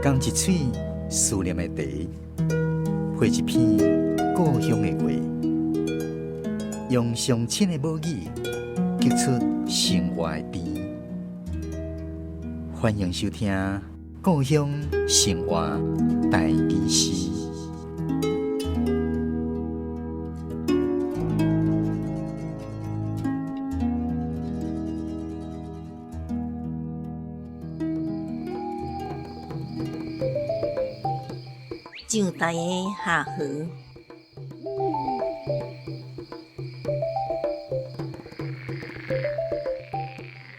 仝一喙思念的茶，配一篇故鄉的話，用上親的母語，激出生活的甜。歡迎收聽《故鄉生活台語詩》。上台的下河，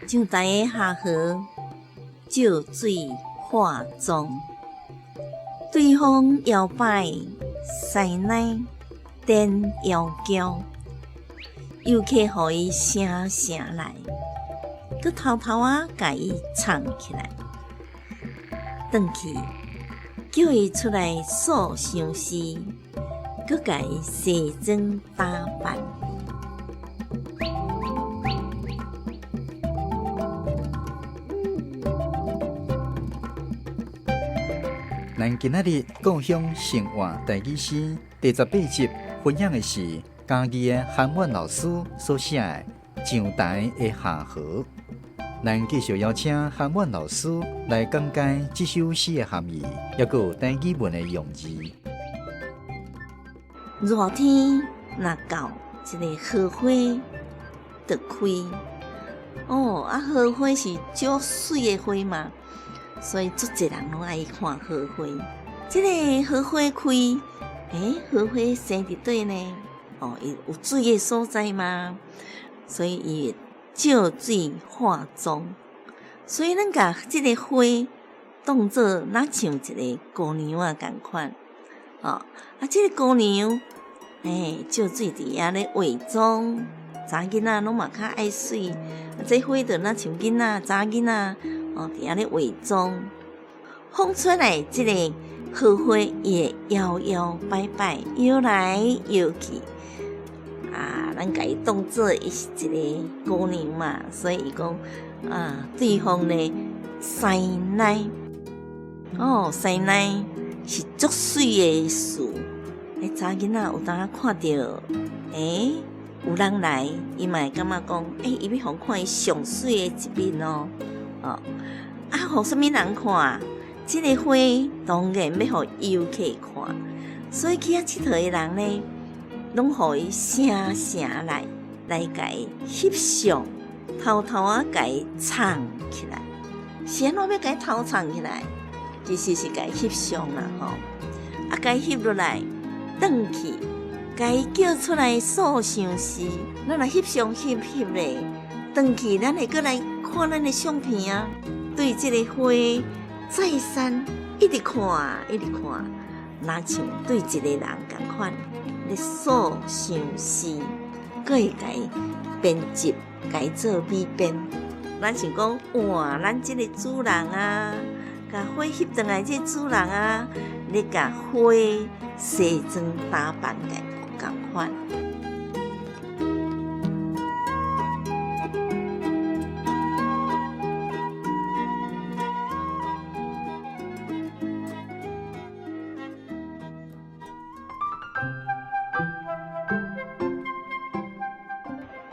上台的下河，借水化妝，隨風搖擺，師奶顛搖嬌，遊客予伊聲聲來，閣偷偷仔共伊藏起來，轉去。叫伊出來訴相思，閣共伊西裝打扮。咱今仔日故鄉生活台語詩第18集，分享的是嘉義的韓婉老師所寫的《上台的下河》。咱繼續邀請韓婉老師來講解這首詩的含義，抑閣有台語文的用字。熱天若到，一个荷花就開。哦，啊，荷花是足媠的花嘛，所以足濟人攏愛看荷花。這个荷花開，欸，荷花生佇佗呢？哦，伊有水的所在嘛，所以伊會借水化妝，所以咱共這个花當做若像一个姑娘仔仝款，哦，啊，這个姑娘，欸，借水佇遐咧化妝，查囡仔攏嘛較愛媠，啊，這花就若像囡仔查囡仔，哦，佇遐咧化妝，放出來這个荷花，伊會搖搖擺擺，搖來搖去。啊，咱共伊當做伊是一个姑娘嘛，所以伊講啊，對方呢，師奶，哦，師奶是足媠的事。欸，查囡仔有當看著，欸，有人來，伊嘛會感覺講，欸，伊欲予看伊上媠的一面哦，哦，啊，予啥物人看？這个花當然欲予遊客看，所以去遐𨑨迌的人呢，攏予伊聲聲來，來共伊翕相，偷偷仔共伊藏起來。是按怎欲共伊偷藏起來？其實是共伊翕相啦，吼！啊，共伊翕落來，轉去，共伊叫出來訴相思。咱若翕相翕翕咧，轉去，咱會閣來看咱的相片啊。對這个花再三一直看，一直看，若像對一个人仝款。咧訴相思，閣會共伊編織，共伊做美編。咱想講，哇，咱這个主人啊，共花翕轉來，這个主人啊，咧共花西裝打扮个仝款。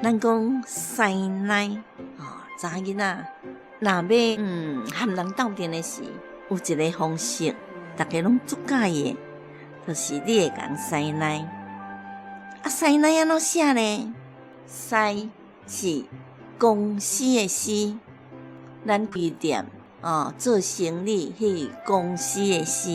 咱講師奶哦，查囡仔若欲和人鬥陣的時，有一个方式，逐家攏足佮意的，就是你會共師奶。啊，師奶按怎寫呢？師是公司的司，咱開店哦，做生意彼公司的司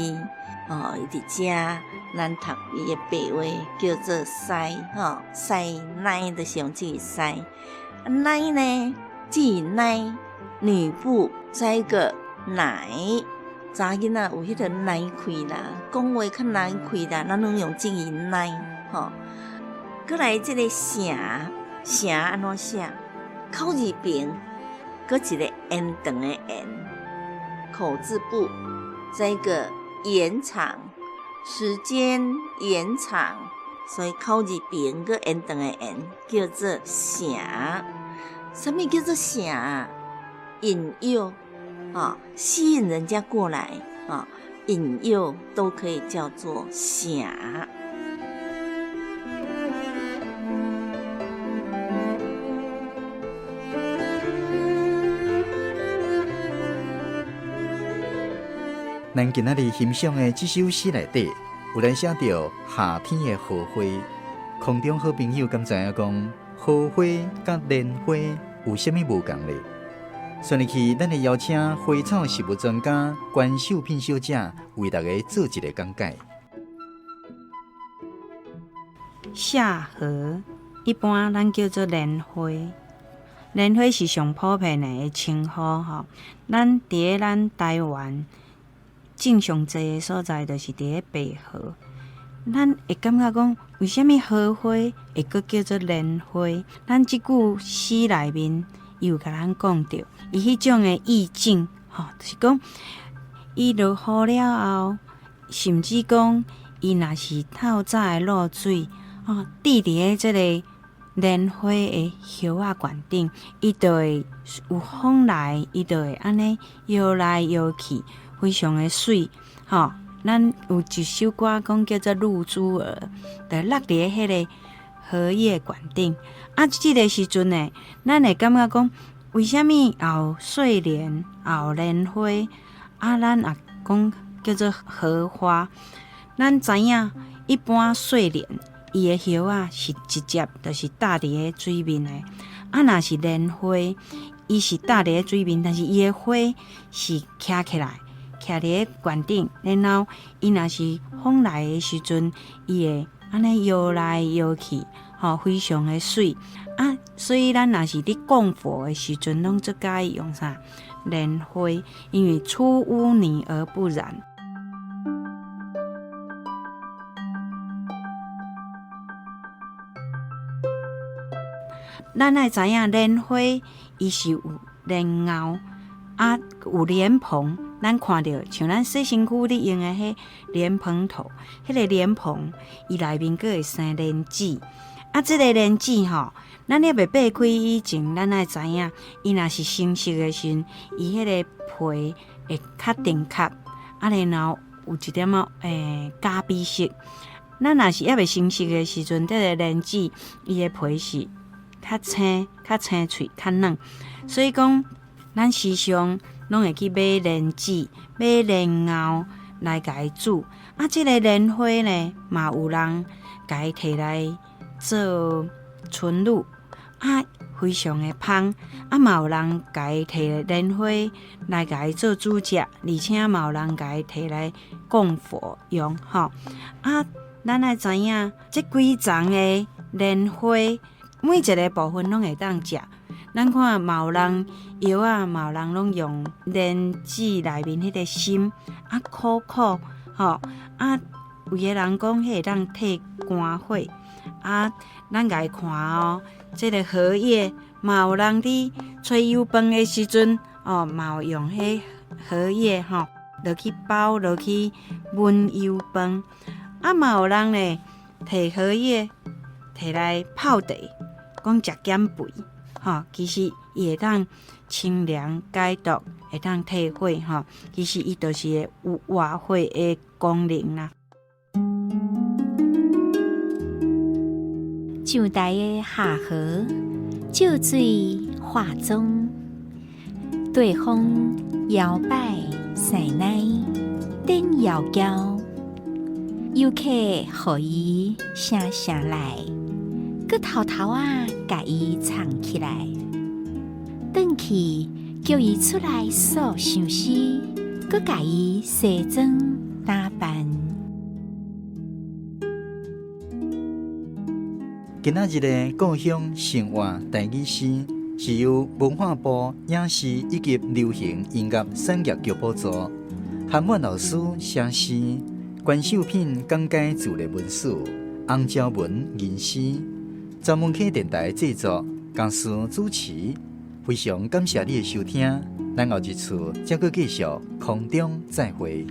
哦，伊佇遮咱讀伊的白話叫做師吼，師奶就是用這个師。啊，奶呢？這奶女部再一个奶，查囡仔有彼个奶開啦，講話較難開啦，咱攏用這个奶吼。閣來這个城，城按怎寫？口字邊，閣一个延長的延，口字部，再一个延長，時間延長，所以口字邊閣延長的延叫做城。啥物叫做城？引誘，哦，吸引人家過來，啊，引誘都可以叫做霞。咱今仔日欣賞的這首詩內底，有來寫著夏天的荷花。空中好朋友敢知影講，荷花佮蓮花有啥物無仝咧？順入去，咱會邀請花草植物專家關秀品小姐為大家做一个講解。夏荷一般咱叫做蓮花，蓮花是上普遍的稱呼吼。咱佇咧咱台灣種上濟的所在，就是佇咧白河。咱會感覺講，為啥物荷花會閣叫做蓮花？咱這句詩內面，伊有共咱講著，伊彼種的意境，吼，就是講，伊落雨了後，甚至講，伊若是透早的露水，哦，滴佇咧這個蓮花的葉仔冠頂，伊就會有風來，伊就會按呢搖來搖去，非常的媠，吼。咱有一首歌講叫做《露珠兒》，就落佇咧彼个荷葉冠頂。啊，這个時陣呢，咱會感覺講，為啥物也有睡蓮，也有蓮花，啊，咱也講叫做荷花。咱知影，一般睡蓮，伊的葉仔是直接就是搭佇咧水面的。啊，若是蓮花，伊是搭佇咧水面，但是伊的花是徛起來。徛佇咧冠頂，然後伊若是風來的時陣，伊會按呢搖來搖去，吼，非常的媠啊！所以咱若是佇供佛的時陣，攏足佮意用啥蓮花，因為出污泥而不染。咱愛知影蓮花，伊是有蓮藕，啊，有蓮蓬。咱看著像咱洗身軀咧用的彼蓮蓬頭，彼個蓮蓬伊內面閣會生蓮子。啊，這个蓮子吼，咱猶未擘開以前，咱愛知影，伊若是成熟的時陣，伊彼个皮會較甜殼，啊，然後有一點仔咖啡色。咱若是猶未成熟的時陣，這个蓮子伊的皮是較青、較青脆、較軟。所以講，咱時常攏會去買蓮子、買蓮藕來共伊煮。啊，這个蓮花呢，嘛有人共伊提來做春露，啊，非常的芳。啊，嘛有人共伊提蓮花來共伊做主食，而且嘛有人共伊提來供佛用，吼。啊，咱愛知影，這幾叢的蓮花，每一个部分攏會當食。咱看嘛有人藥仔，嘛有人攏用蓮子內面彼个心，啊苦苦吼，啊有的人講彼會當退肝火，啊，咱共伊看哦，這个荷葉嘛有人佇炊油飯的時陣哦，嘛有用彼荷葉吼落去包落去燜油飯，啊嘛有人咧提荷葉提來泡茶，講食減肥。吼，其實伊會當清涼解毒，會當退火吼。其實伊就是會有活血的功能啦。上台的下河，照水化妝，對風搖擺師奶，頂搖轎，遊客予伊聲聲來。閣偷偷仔共伊藏起來，轉去叫伊出來訴相思，閣共伊梳妝打扮。今仔日的故鄉生活台語詩，是由文化部影視以及流行音樂產業局補助，韓滿老師寫詩，關秀品講解自然文史，洪昭文吟詩。曾文溪電台製作，江思主持，非常感謝你的收聽，咱後一次再閣繼續空中再會。